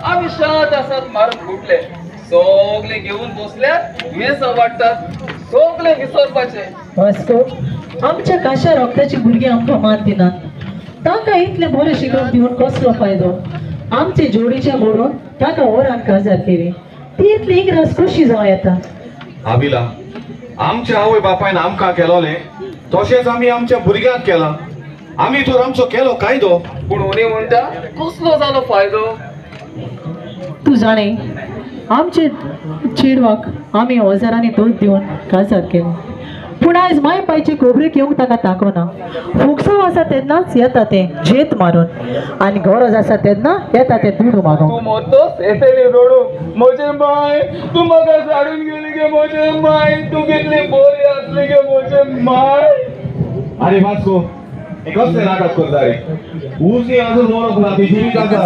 आमी शांत आसात मारून फुटले सगळे घेऊन बसल्यार दुयेंसां वाडटात सगळे विसरपाचे. वास्को आमच्या काशा रोगताची भुरगीं आमकां मान दिनात. तांकां इतलें बरें शिकप दिवन कसलो फायदो? आमचे जोडीचे मोडून ताका वरान काजार केली ती इतली इंग्रज कशी जावं येता? आबिला आमच्या आवय बापायन आमकां केलोलें तशेंच आमी आमच्या भुरग्यांक केलां. आमी तर आमचो केलो कायदो. पूण उणी म्हणटा कसलो जालो फायदो? तूं जाणे आमचे चेडवाक आमी हजारांनी दूद दिवन काजार केलें पूण आयज माय पायची खबरेक येवंक ताका ताकोना. फुगसांव आसा तेन्नाच येता तें झेत मारून आनी गरज आसा तेन्ना येता तें दुडू मागूंक. तूं मरतोच येतली रडूंक म्हजे माय तूं म्हाका साडून गेली गे म्हजे माय तूं कितली बरी आसली गे म्हजे माय. आरे वास्को हे कसलें नाटक करता रे? उजनी अजून मरोंक ना, ती जिवीत आसा.